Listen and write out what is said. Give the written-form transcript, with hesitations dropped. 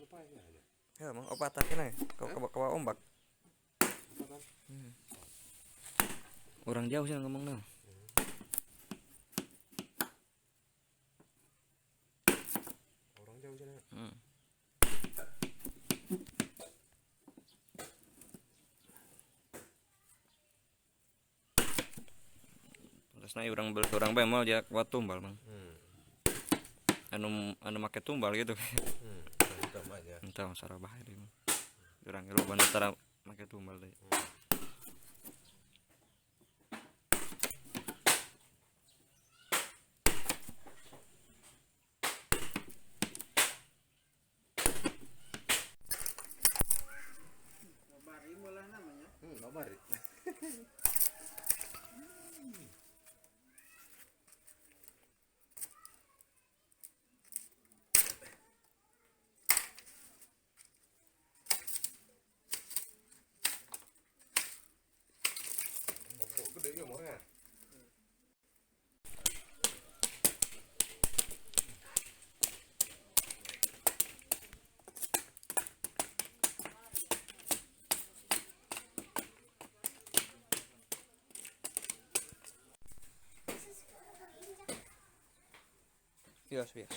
Anu pae ya. Ya mang opatan kena ke ke ombak. Orang jauh sih ngomong nah. Orang jauh sih. Terus nah orang beli orang bae mau dia kuat tumbal mang. Anu anu make tumbal gitu. Entah masalah bahaya deh. Orang lo bana tara make tumbal deh. Nobari malah namanya. Nobari. Gede ya mornya. Bias, bias.